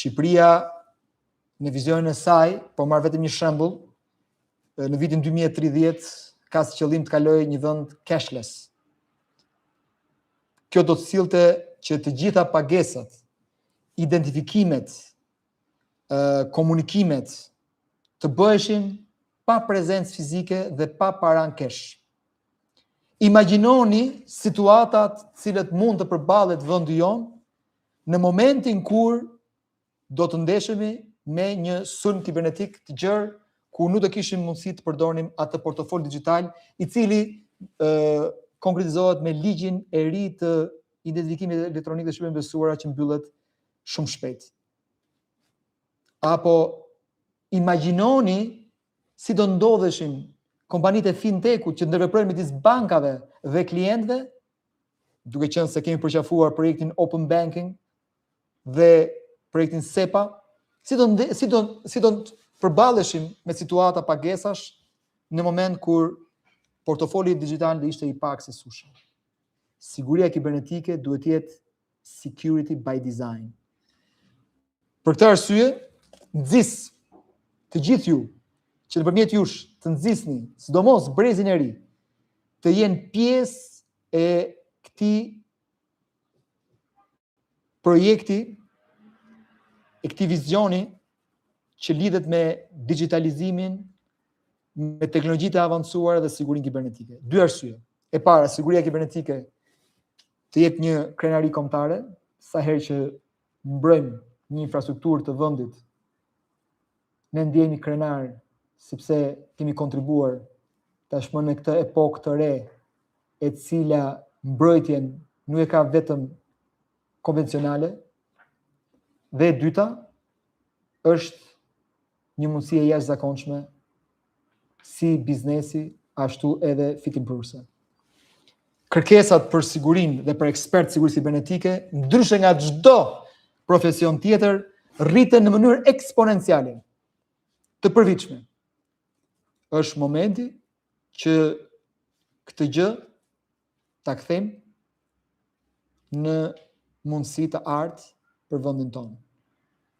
Shqipëria në vizionin e saj, po marr vetëm një shembull, në vitin 2030 ka si qëllim të kalojë një vend cashless. Kjo do të sillte që të gjitha pagesat, identifikimet, komunikimet të bëheshin pa prezencë fizike dhe pa para në cash. Imagjinoni situatat të cilët mund të përballet vendi jonë në momentin kur do të ndeshemi me një sulm kibernetik të gjerë ku nuk do kishim mundësi të përdornim atë portofol digital i cili ë konkretizohet me ligjin e ri të identifikimit elektronik dhe shërbimeve të besuara që mbyllet shumë shpejt. Apo imagjinoni si do ndodheshin kompanitë e fintechut që ndërveprojnë midis bankave dhe klientëve, duke qenë se kemi përqafuar projektin Open Banking dhe projektin SEPA, si do si do si do të përballeshim me situata pagesash në moment kur portofoli digital do ishte i paaksesueshëm. Siguria kibernetike duhet të jetë security by design. Për këtë arsye, nxis të gjithë ju që nëpërmjet jush të nxisni, sidomos brezin e ri, të jenë pjesë e këtij projekti e këtij vizioni që lidhet me digitalizimin, me teknologjitë e avancuara dhe sigurinë kibernetike. Dy arsye. E para, siguria kibernetike të jep një krenari kombëtare, sa herë që mbrojmë një infrastrukturë të vendit, ne ndjehemi krenar sepse kemi kontribuar tashmë në këtë epokë të re, e cila mbrojtjen nuk e ka vetëm konvencionale. Dhe e dyta, është një mundësi e jashtëzakonshme si biznesi ashtu edhe fitimprurëse. Kërkesat për sigurinë dhe për ekspert sigurisë kibernetike, ndryshe nga çdo profesion tjetër, rriten në mënyrë eksponenciale të përvitshme. Është momenti që këtë gjë ta kthejmë në mundësi të artë për vendin tonë.